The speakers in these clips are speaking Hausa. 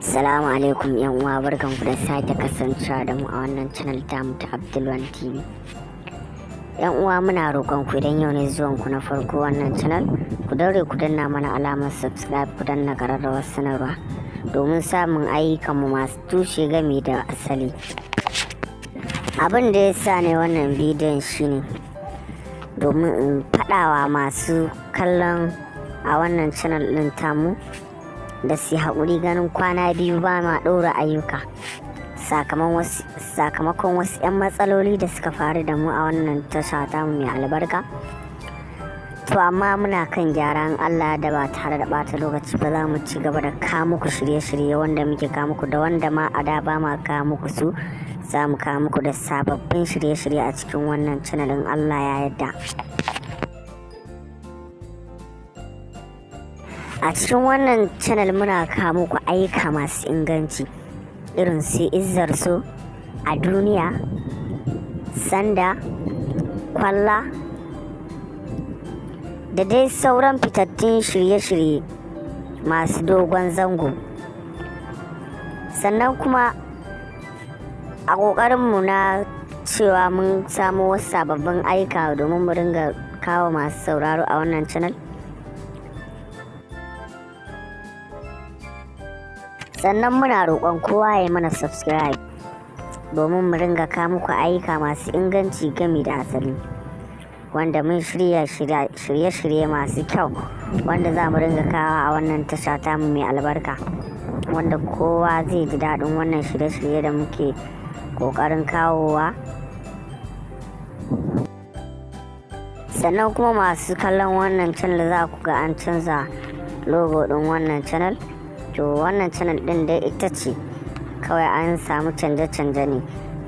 Assalamu alaikum yan uwa, barkanku da sake kasancewa da mu a wannan channel tamu ta Abdul One TV. Yan uwa, muna roƙon ku, idan yau ne zuwan ku na farko wannan channel, ku daure ku danna mana alamar subscribe, ku danna ƙararrawar sanarwa domin samun ayyukanmu masu tushe game da asali. Abin da ya sa ne wannan bidiyon shine domin in faɗawa masu kallon a wannan channel ɗin tamu da su haƙuri, ganin kwana 2 ba ma ɗora ayyuka sakamakon wasu 'yan matsaloli da suka faru da mu a wannan tasha tamu mai albarka. To amma muna kan gyaran Allah da ba tare da ɓata lokaci ba, za mu ci gaba da kawo muku shirye-shirye wanda muke kawo muku da wanda ma a da ba ma kawo muku su. Za mu kawo muku da sababbin shirye-shirye a cikin wannan channel in Allah ya yarda. A cikin wannan channel muna kawo muku ayyuka masu inganci irin su Izzar So, A Duniya, Sanda, Kwalla da dai sauran fitattun shirye-shirye masu dogon zango. Sannan kuma a ƙoƙarinmu na cewa mun samo wasu sababbin ayyuka domin mu ringa kawo masu sauraro a wannan channel. Sannan muna roƙon kowa ya mana subscribe domin mu ringa kawo muku ayyuka masu inganci gami da asali, wanda mun shirya shirye-shirye masu kyau wanda za mu ringa kawo a wannan tasha tamu mai albarka, wanda kowa zai ji daɗin wannan shirye-shirye da muke ƙoƙarin kawowa. Sannan kuma masu kallon wannan channel, za ku ga an canza logo ɗin wannan channel. To wannan channel ɗin dai ita ce, kawai an samu canje-canje ne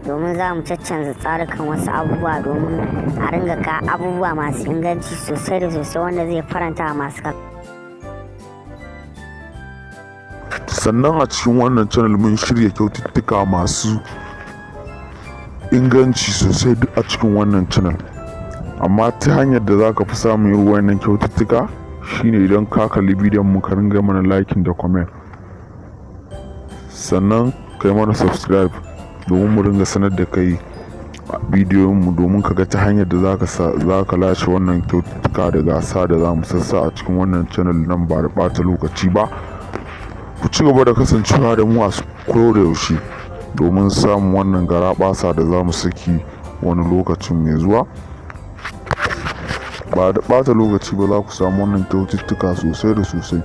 domin za mu caccanza tsarukan wasu abubuwa domin a ringa ka abubuwa masu inganci sosai da sosai wanda zai faranta masu kallo. Sannan a cikin wannan channel mun shirya kyaututtuka masu inganci sosai duk a cikin wannan channel. Amma ta hanyar da za ka fi samun irin wannan kyaututtuka shine idan ka kalli bidiyon mu, ka ringa mana liking da comment, sannan kai mana subscribe domin mu ringa sanar da kai bidiyon mu, domin ka ga ta hanyar da za ka lashe wannan kyaututtuka da gasa da za mu sassa a cikin wannan channel nan. Ba da ɓata lokaci ba, ku ci gaba da kasancewa da mu a da yaushe domin samun wannan garaɓasa da za mu saki wani lokacin mai zuwa. Ba da ɓata lokaci ba, za ku samu wannan kyaututtuka sosai da sosai.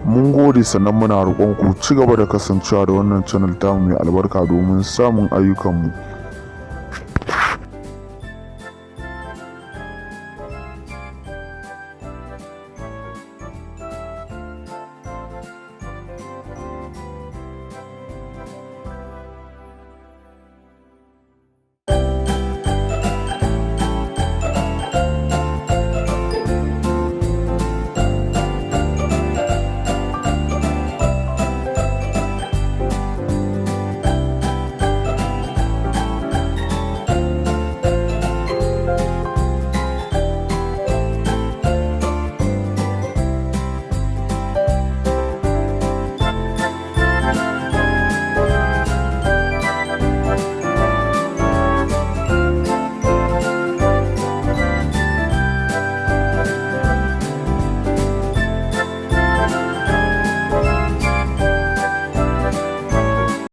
Mun gode. Sannan muna roƙon ku ci gaba da kasancewa da wannan channel tamu mai albarka domin samun ayyukanmu.